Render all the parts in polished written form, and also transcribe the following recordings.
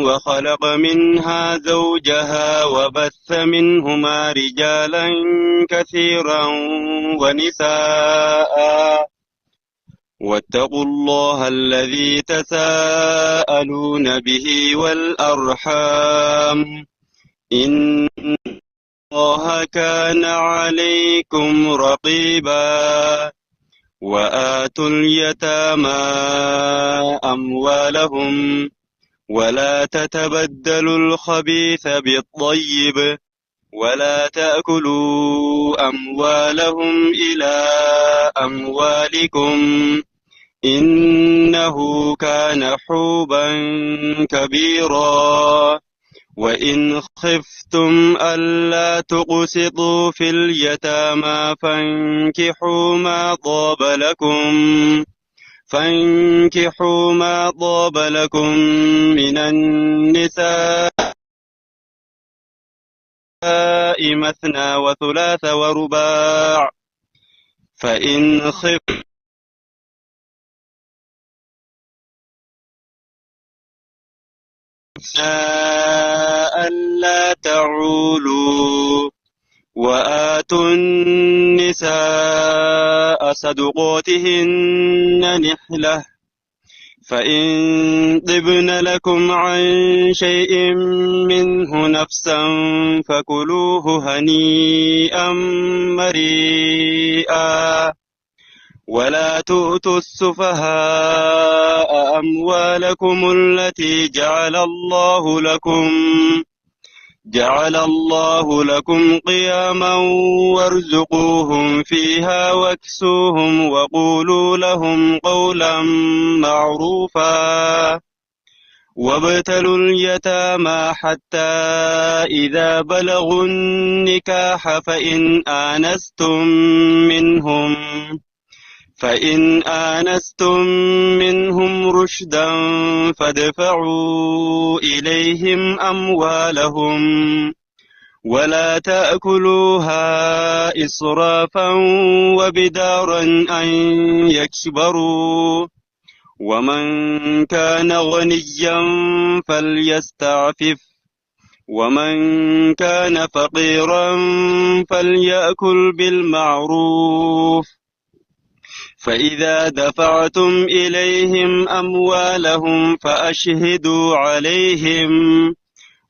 وخلق منها زوجها وبث منهما رجالا كثيرا ونساء واتقوا الله الذي تساءلون به والأرحام إن الله كان عليكم رقيبا وآتوا اليتامى أموالهم ولا تتبدلوا الخبيث بالطيب ولا تأكلوا أموالهم إلى أموالكم إنه كان حوبا كبيرا وإن خفتم ألا تقسطوا في اليتامى فانكحوا ما طاب لكم من النساء مثنى وثلاث ورباع فإن خفتم ألا تعولوا وآتوا النساء صدقاتهن نحلة فإن طبن لكم عن شيء منه نفسا فكلوه هنيئا مريئا ولا تؤتوا السفهاء أموالكم التي جعل الله لكم قياما وارزقوهم فيها واكسوهم وقولوا لهم قولا معروفا وابتلوا اليتامى حتى إذا بلغوا النكاح فإن آنستم منهم رشدا فادفعوا إليهم أموالهم ولا تأكلوها إسرافا وبدارا أن يكبروا ومن كان غنيا فليستعفف ومن كان فقيرا فليأكل بالمعروف فإذا دفعتم إليهم أموالهم فأشهدوا عليهم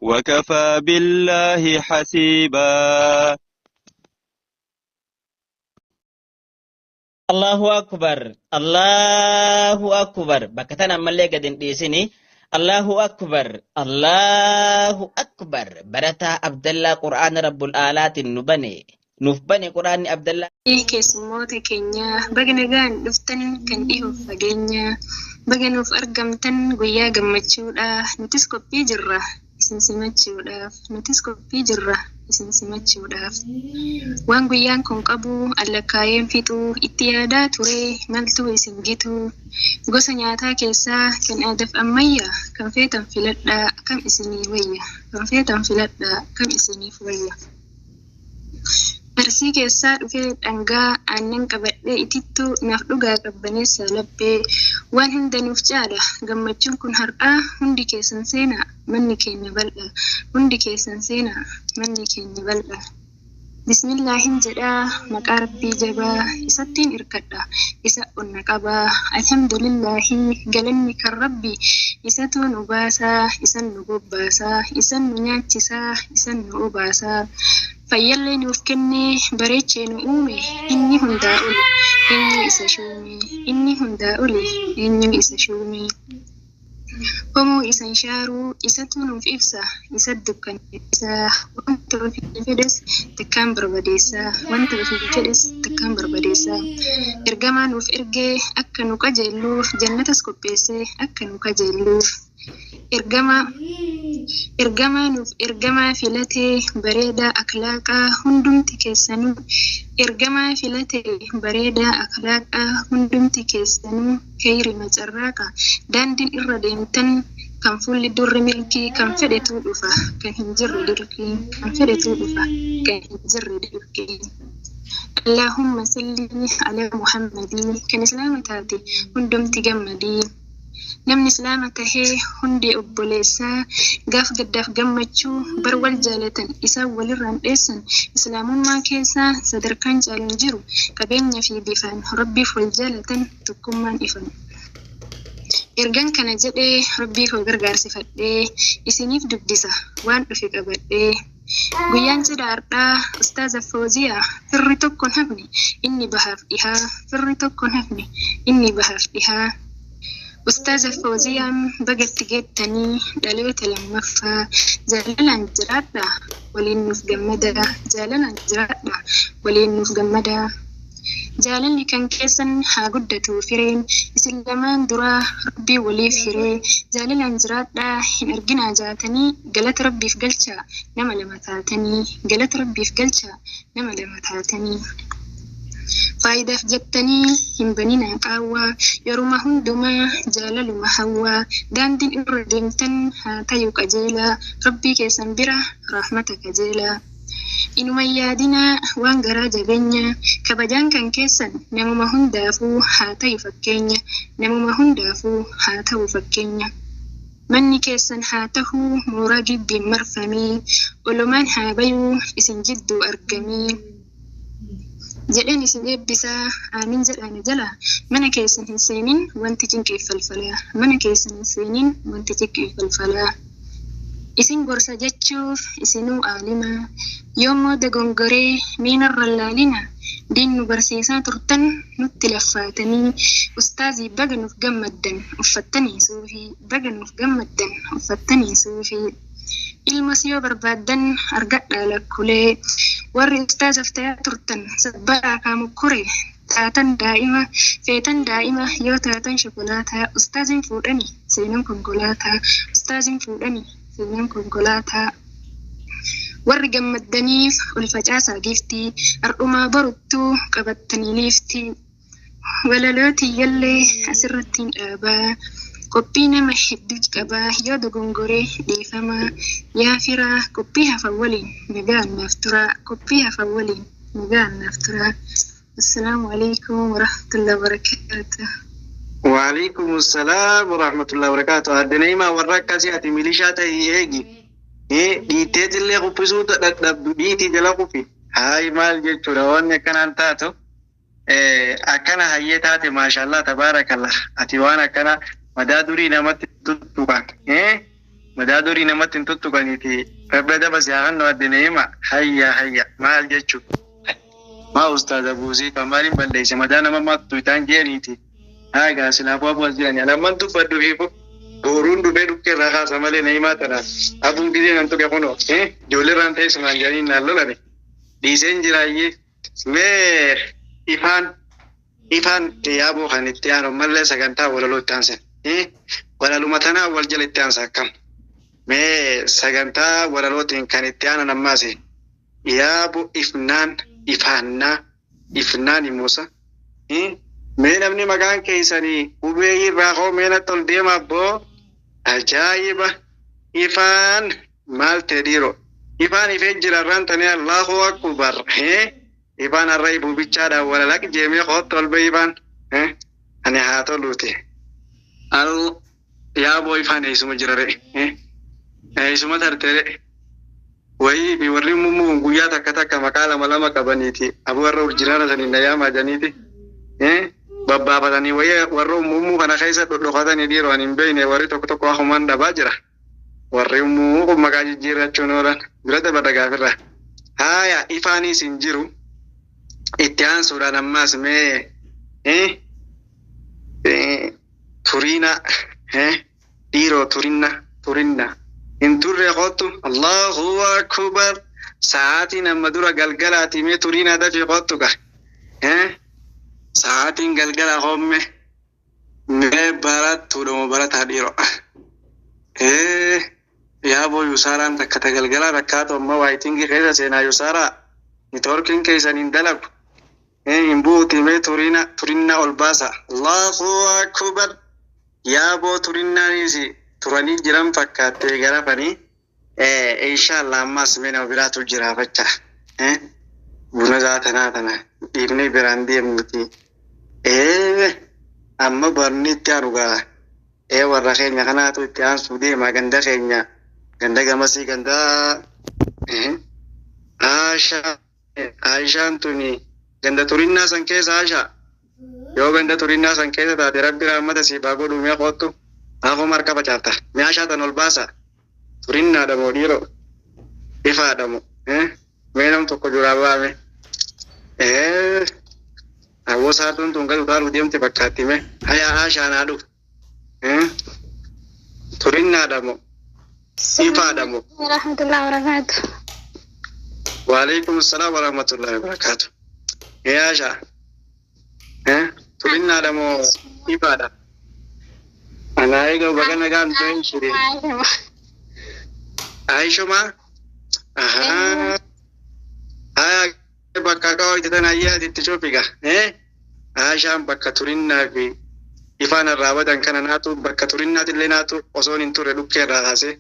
وكفى بالله حسيبا. الله أكبر الله أكبر بكتنا ملي قد ديسني الله أكبر الله أكبر برتا عبد الله قرآن رب الآلات النبني نفبني قرآن عبد الله keessummoota keenya baga nagaan dhuftan kan dhihoof fageenya baga nuuf argamtan guyyaa gammachuudha nutis qophii jirra isin simachuudhaaf nutis qophii jirra isin simachuudhaaf waan guyyaan kun qabu allakkaayeen fixuu itti yaadaa ture maltuu isin gitu gosa nyaataa keessaa kan aadaaf ammayyaa kan feetan filadhaa kam isinii wayya kan feetan filadhaa kam isiniif wayya. Arsii keessaa dhufee dhangaa aannan qabadhee itittuu naaf dhugaa qabbaneessa laphee waan hunda nuuf caala gammachuun kun har'aa hundi keessan seenaa manni keenya bal'a hundi keessan seenaa manni keenya bal'a. Bismillaahin jedhaa maqaa rabbii jabaa isattiin irkadha isa onna qabaa alhamdulillaahi galanni kan rabbi isatu nu baasaa isan nu bobbaasaa isan nu nyaachisaa isan nu obaasaa. Fayyallee nuuf kennee bareechee nu uume inni hundaa oli eenyu isa shuume inni hundaa oli eenyu isa shuume. Homoo isan shaaruu isatu nuuf ibsa isa dukkaneessa wanta ofii fedhes takkaan barbadeessa wanta ofii fedhes takkaan barbadeessa. Ergamaa nuuf ergee akka nu qajeelluuf jannatas qopheessee akka nu qajeelluuf. Ergamaa nuuf ergamaa filatee bareedaa akhlaaqaa hundumti keessanuu ergamaa filatee bareedaa akhlaaqaa hundumti keessanuu khayri macarraaqa daandiin irra deemtan kan fuulli durri milkii kan fedhetu dhufa kan hin jirre dirqii kan fedhetu dhufa kan hin jirre dirqii. Allaahumma salli ala Muhammadii kan islaama taate hundumti gammadii. Namni Islaama tahee hundi obboleessaa, gaaf gaddaaf gammachuu bar wal jaalatan, isaan walirraan dheessan. Islaamummaa keessaa sadarkaan caalu hin jiru, qabeenya fi bifaan Rabbiif wal jaalatan tokkummaan ifan. Ergan kana jedhee Rabbii koo gargaarsifadhee isiniif dubbisa waan dhufe qabadhee. Guyyaan cidha har'aa Ustaaza Fooziyaa, firri tokko hin hafne inni bahaaf dhihaa, firri tokko hin hafne inni bahaaf dhihaa. Ustaaza Fooziyaan bagatti geettanii dhaloota lammaffaa, jaalalaan jiraadhaa waliin nuuf gammadaa, jaalalaan jiraadhaa waliin nuuf gammadaa. Jaalalli kan keessan haa guddatu fireen isin lamaan duraa Rabbii waliif hiree, jaalalaan jiraadhaa hin arginaa jaatanii, galata Rabbiif galchaa nama lama taatanii, galata Rabbiif galchaa nama lama taatanii. Faayidaaf jettanii hin baninaa qaawwaa, yeruma hundumaa jaalaluma hawwaa, daandiin irra deemtan haa tayu qajeelaa, Rabbii keessan bira rahmata kajeelaa. Inuma yaadinaa waan garaa jabeenyaa, kabajaan kan keessan namuma hundaafuu haa tayu fakkeenya, namuma hundaafuu haa ta'u fakkeenya. Manni keessan haa tahuu mooraa gibbiin marfamee, olumaan haa bayuu isin jidduu argamee. Jedheen isin eebbisaa, aamin jedhaani jala, mana keessan hin seenin wanti cinqiif falfalaa, mana keessan hin seenin wanti cinqiif falfalaa. Isin gorsa jechuuf isinuu aalimaa, yoommoo dogongoree miinarra laalina, diin nu barsiisaa turtan nutti laffaatanii, ustaazii baga nuuf gammaddan uffattanii suufii, baga nuuf gammaddan uffattanii suufii. Ilmas yoo barbaaddan argadhaa lakkulee, warri ustaazaaf ta'aa turtan sabbaraa kaamukkuree, taatan daa'ima feetan daa'ima yoo taatan shokolaataa, ustaaziin fuudhanii seenan konkolaataa, ustaaziin fuudhanii seenan konkolaataa. Warri gammaddaniif ol facaasaa giiftii, har'umaa boruttuu qabattanii liiftii. Walaloo tiyyallee asirratti hin dhaabaa, qophii nama hedduu qabaa, yoo dogongoree dhiifamaa, yaa firaa qophii hafan waliin nagaan naaf turaa, qophii hafan waliin nagaan naaf turaa. Assalaamu alaikum warahmatullahi wabarakaatuh. Waalaikum salaam warahmatullahi wabarakatuh. Adde Na'imaa, warra akkasii ati milishaa ta'ii eegi. Dhiitteetillee kuffisuu dadhabdu, dhiitii jala kufi. Hayi, maal jechuudha wanni akkanaan taatu? Akkana hayyee taate, maashaallah tabaarakallah. Ati waan akkana madaa durii namatti tuttuqan. Madaa durii namatti hin tuttuqaniiti. Rabbi adaba si haa kennu, adde Na'imaa. Hayya hayya, maal jechuudha? Maa ustaaza buusii kan maaliin balleesse madaa nama maattu itaan jeeniiti. Haa egaa silaafuu abu as jirani. Ani amman dubbadhu fiifu booruun dhufee dhukkee irraa kaasa malee Na'imaa tana abuun gisee nan tuqe kunoo ijoollee irraan teessumaan jedhanii naan lolani. Dhiiseen jiraayyee. Mee ifaan ifaan yaaboo kan itti aanu mallee sagantaa walaloo itti aansan. Walaluma tanaa wal jala itti aansa akkam. Mee sagantaa walalootiin kan itti aanan ammaas yaabo ifnaan ifaannaa ifnaan himuusa. Mee namni maqaan keessanii qubee irraa koo mee natti ol deema abboo. Ajaa'iba, ifaan maal ta'e dhiiroo. Ifaan ifee jira irraan tanii, Allahu akbar. Ifaan har'a ifuu bichaadhaan walalaq jeemee koottu ol ba'e ifaan. Ani haa toluuti. Al yaaboo ifaan eessuma jira re? Eessuma tarte re? Wayii fi warri mummuu guyyaa takka takka maqaa lama lama qabaniiti. Abu warra urjinaana saniin na yaamaa janiiti. Babbaafatanii wayii warra mummuu kana keessa dhodhokatanii dhiiroo ani hin beekne, warri tokko tokko akumaan dhabaa jira. Warri mummuu kun maqaa jijjiirrachuun oolan bira dabata gaafirra. Haaya, ifaanis hin jiru. Itti aansuudhaan ammaas mee turiina dhiiroo, turinna turinna hin turre kottu. Allahu akbar, sa'aatiin amma dura galgalaati, mee turiina dafii kottu ka. Sa'aatiin galgala homme mee barattuudha barataa dhiiroo. Yaaboo yuusaaraan takka ta galgalaa rakkaatu amma waiting keessa seenaa, yuusaaraa networkiin keessan hin dalagu. Hin buuti, mee turina turinna ol baasa. Allahu akbar, yaaboo turinnaanis turanii jiran fakkaattee garafanii. Inshallah ammas mee nama biraatu jira facha. Buna isaa tanaa tana dhiifnee biraan deemnuti. Amma barni itti aanu gaa. Ee warra keenya kanaatu itti aansuu deema ganda keenya ganda gamasii ganda Aashaa Aishaan tuni ganda turinnaa san keessa Aashaa yoo ganda turinnaa san keessa taate rabbi rahmata siif haa godhu mee qoottu haafuma harka facaafta mee Aashaa tan ol baasa turinnaadha moo dhiiroo ifaadha moo mee nam tokko duraa baame hawwa saartuun tun gad utaaluu deemte fakkaatti mee hayaa Aashaa naa dhufu turinnaadha moo ifaadha moo. Warahmatullahi wabarakatuh. Waalaikum salam warahmatullahi wabarakatuh. Mee Aashaa turinnaadha moo ifaadha? Anaa eega baga nagaan ta'e shiree. Aishumaa? Ahaa. Haya bakka qaawwaite tana ayyaati itti cufiga. Aishaan bakka turinnaa fi ifaan irraa badan kana naatu bakka turinnaatillee naatu osoon hin turre dhukkee irraa kaasee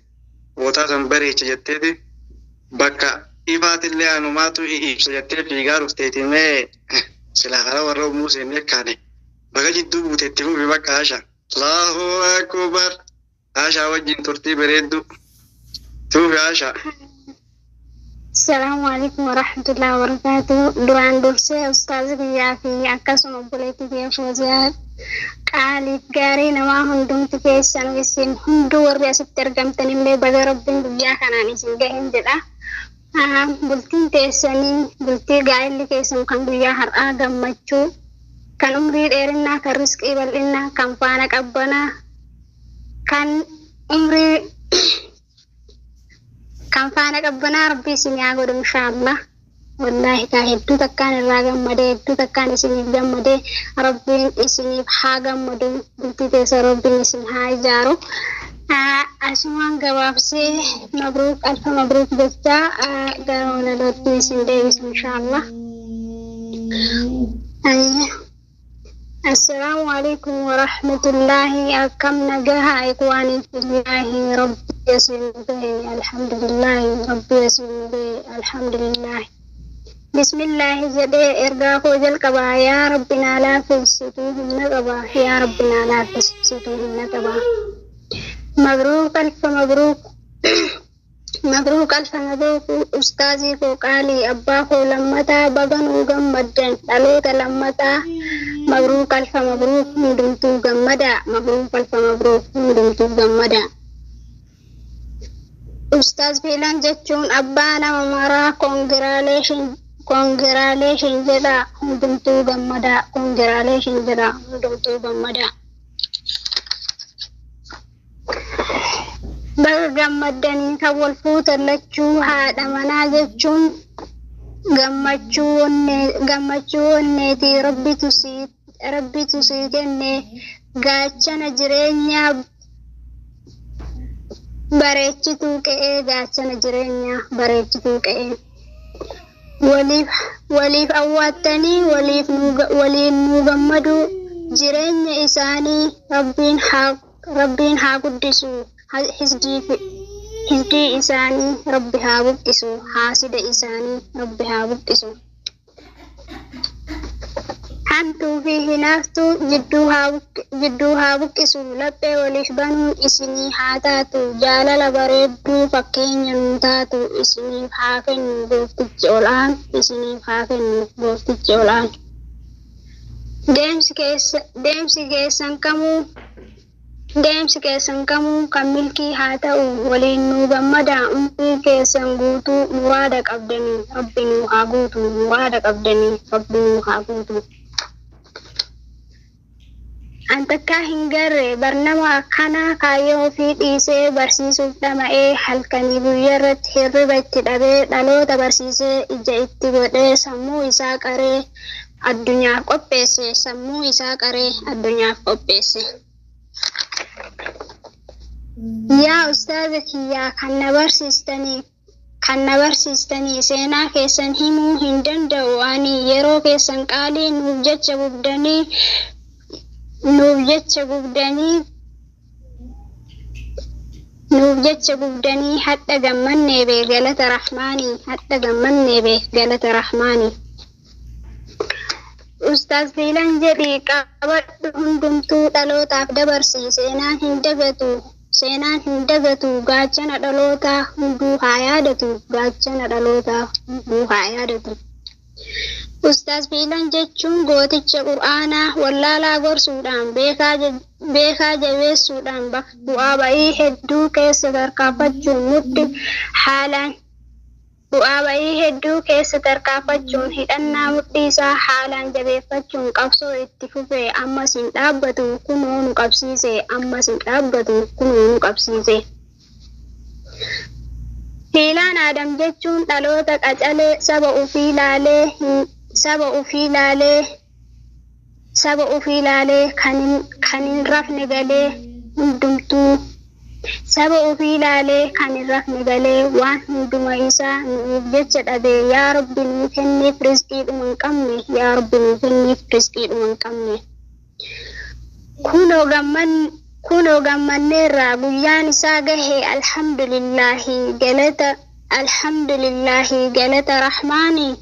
bootaa san bareecha jetteeti bakka ifaatillee anumaatu ibsa jettee fiigaa dhufteeti mee silaa karaa warra ummuu seennee kaane baga jidduu buuteetti fufi bakka Aishaa. Allahu akbar. Aishaa wajjin turtii bareeddu. Tuufi Aishaa. Assalamu alaikum warahmatullahi wabarakatuh. Duraan dursee ustaazi biyyaa fi akkasuma obboleettii kiyya Fooziyaa qaaliif gaarii namaa hundumti keessan isin hunduu warri asitti argamtan illee baga rabbiin guyyaa kanaan isin gahin jedha. Bultiin teessanii bultii gaa'elli keessan kan guyyaa har'aa gammachuu kan umrii dheerinnaa kan riskii bal'innaa kan faana qabbanaa kan umrii kan faana qabbanaa rabbi isin haa godhu inshaallah. Wallaahi kaa hedduu takkaan irraa gammadee hedduu takkaan isiniif gammadee rabbiin isiniif haa gammadu bultii teessa rabbiin isin haa ijaaru. Asumaan gabaabsee mabruuk alfa mabruuk jechaa gara walalootti isin deebisu inshaallah. Assalaamu alaikum warahmatullaahi akkam nagaha ikwaanii fillaahi rabbi isin gahe alhamdulillaahi rabbi isin gahe alhamdulillaahi. Bismillaahi jedhee ergaa koo jalqabaa yaa rabbi naa laaffisituu humna qabaa yaa rabbi naa laaffisituu humna qabaa. Mabruuk alfa mabruuk mabruuk alfa mabruuk ustaazii koo qaalii abbaa koo lammataa baga nuu gammaddan dhaloota lammataa mabruuk alfa mabruuk hundumtuu gammadaa mabruuk alfa mabruuk hundumtuu gammadaa. Ustaaz Fiilan jechuun abbaa nama maraa congratulation jedha hundumtuu gammadaa congratulation jedha hundumtuu gammadaa. Baga gammaddanii kan wal fuutan lachuu haadha manaa jechuun gammachuu onneetii rabbitu sii kenne gaachana jireenyaa bareechituu qe'ee gaachana jireenyaa bareechituu qe'ee. Waliif awwaattanii waliin nuu gammaduu jireenya isaanii rabbiin haa guddisu hisdii isaanii rabbi haa buqqisu haasida isaanii rabbi haa buqqisu. Hamtuu fi hinaaftuu jidduu haa buqqisu laphee waliif banuun isinii haa taatu jaalala bareedduu fakkeenya nuu taatu isiniif haa kennu gooftichi ol'aan isiniif haa kennu gooftichi ol'aan. Deemsi keessan kamuu kan milkii haa ta'u waliin nuu gammadaa umrii keessan guutuu muraada qabdanii rabbi nuu haa guutu muraada qabdanii rabbi nuu haa guutu. An takkaa hin garre barnama akkanaa kaayyoo ofii dhiisee barsiisuuf dhama'ee halkanii guyyaa irratti hirriba itti dhabee dhaloota barsiisee ija itti godhee sammuu isaa qaree addunyaaf qopheesse sammuu isaa qaree addunyaaf qopheesse. Yaa ustaaza kiyyaa kan na barsiistanii seenaa keessan himuu hin danda'u ani yeroo keessan qaalii nuuf jecha gubdanii hadha gammannee bee galata rahmaanii hadha gammannee bee galata rahmaanii. Ustaaz Fiilan jedhi qabadhu hundumtuu dhalootaaf dabarsi seenaan hin dagatu seenaan hin dagatu gaachana dhalootaa hunduu haa yaadatu gaachana dhalootaa hunduu haa yaadatu. Ustaaz Fiilan jechuun gooticha qur'aanaa wallaalaa gorsuudhaan beekaa jabeessuudhaan bu'aa ba'ii hedduu keessa tarkaanfachuun mudhi haalaan bu'aa ba'ii hedduu keessa tarkaanfachuun hidhannaa mudhii isaa haalaan jabeeffachuun qabsoo itti fufee ammas hin dhaabbatu kunoo nu qabsiise ammas hin dhaabbatu kunoo nu qabsiise. Fiilaan Aadam jechuun dhaloota qacalee saba ofii laalee saba ofii laalee saba ofii laalee kan hin rafne galee hundumtuu saba ofii laalee kan hin rafne galee waan hunduma isaa nuuf jecha dhabe yaa Rabbi nuu kenniif rizqiidhuma hin qabne yaa Rabbi nuu kenniif rizqiidhuma hin qabne. Kunoo gammanneerraa guyyaan isaa gahe alhamdulillahi galata alhamdulillahi galata rahmaanii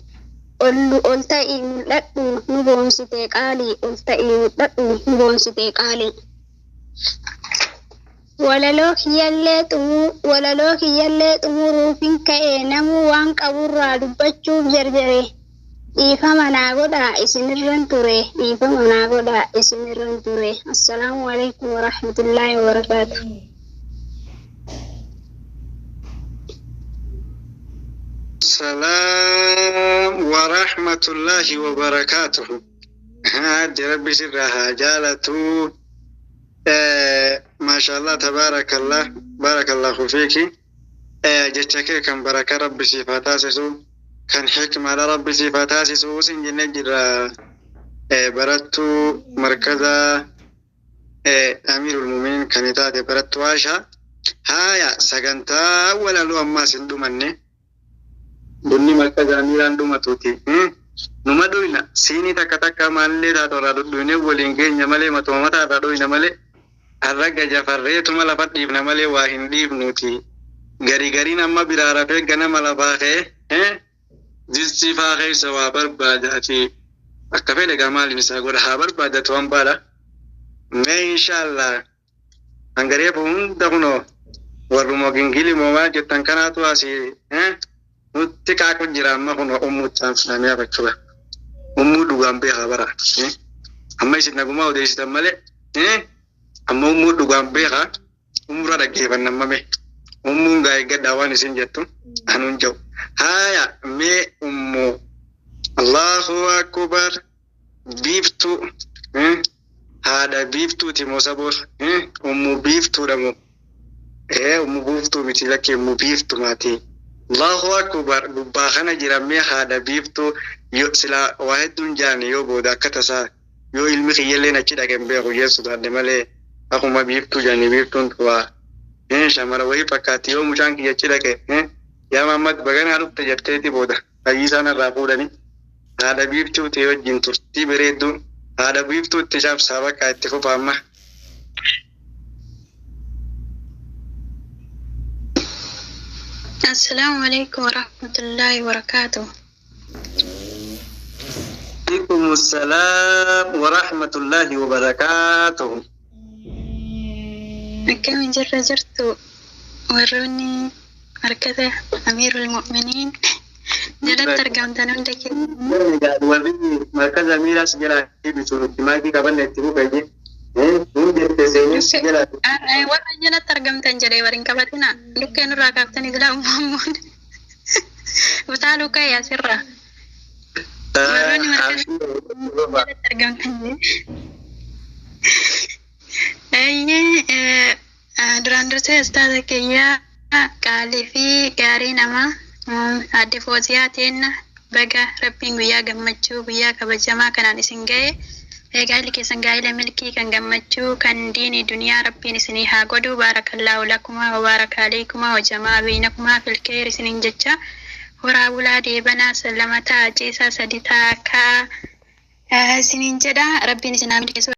ol ta'ii mul'adhu nu boonsite qaalii ol ta'ii mul'adhu nu boonsite qaalii. Walaloo kiyyallee xumuruufin ka'e namuu waan qaburraa dubbachuuf jarjare dhiifama naa godhaa isinirran ture dhiifama naa godhaa isinirran ture. Assalaamu alaikum warahmatullaahi wabarakaatu. Salaam wa rahmatullahi wa barakaatuhu. Haadde Rabbi sirraa haa jaalatu. Maashaallah tabaarakallah baarakallahu fiiki. Jecha kee kan baraka Rabbi siif haa taasisu kan hikmaadha Rabbi siif haa taasisu sin jennee jirra. Barattuu markaza Amiirul Muuminiin kan taate barattuu Aashaa. Haaya sagantaa walaloo ammaas hin dhumanne. Bunni markaza Amiiraan dhumatuuti. Numa dhuyna siinii takka takka maalillee taatu irraa dhudhuyne waliin keenya malee matuma mataa irraa dhuyna malee har'a gajafarreetuma lafa dhiifna malee waa hin dhiifnuuti. Gari gariin amma biraa rafee ganama lafaa ka'ee jistii faa keessa waa barbaadaati. Akka fedhe gaa maaliin isaa godha haa barbaadatu waan baadha. Mee inshaallah hangareefu hunda kunoo warruma gingili moomaa jettan kanaatu asii nutti qaaqu jira amma kunoo ummuuttaan filamee hafachuudha. Ummuu dhugaan beekaa bara. Amma isin nagumaa odeessitan malee amma ummuu dhugaan beekaa umura dhaggeeffanna mame. Ummuun gaa eeggadhaa waan isin jettu anuun jiru. Haaya mee ummuu Allahu akbar biiftuu haadha biiftuuti moo saboor ummuu biiftuudha moo ummuu buuftuu miti lakkee ummuu biiftu maatii. Allahu akbar gubbaa kana jira mee haadha biiftuu silaa waa hedduun jaani yoo booda akka tasaa yoo ilmi kiyyalleen achi dhaqeen beeku jeessu taate malee akkuma biiftuu jaani biiftuun waa shamara wayii fakkaatti yoo mucaan kiyya achi dhaqe yaa Mahammad baganaa dhufte jetteeti booda fayyisaan irraa fuudhanii haadha biiftuu ta'e wajjin turtii bareedduu haadha biiftuu itti cabsaa bakka itti fufa amma. Assalaamu alaikum warahmatullaahi wabarakaatuh. Alaikum salaam wa rahmatullahi wa barakaatuh. Akkamiin jirra jirtu warroonni markaza Amiirul Mu'miniin jalatti argamtan hunda keessa. Warri markaza Amiiraas jala bitu nuti maakii qabanne itti fufa jee. Warra jalatti argamtan jedhee warri hin qabatina. Lukkee nurraa kaaftanii silaa uumamuun. Utaaluu ka'e asirra. Warroonni markaza jalatti argamtan jedhee. Eeyyee duraan dursee ustaaza kiyyaa qaalii fi gaarii namaa adde Fooziyaa teenna baga rabbiin guyyaa gammachuu guyyaa kabajamaa kanaan isin ga'e. Gaa'illi keessan gaa'ila milkii kan gammachuu kan diinii duniyaa rabbiin isinii haa godhu baarakallaahu lakumaa wa baaraka aleekumaa wa jamaa beeynakumaa fil khayr isiniin jecha horaa bulaa deebanaa lama ta'a ciisaa sadi ta'a kaa isiniin jedha rabbiin isin haa milkeessu.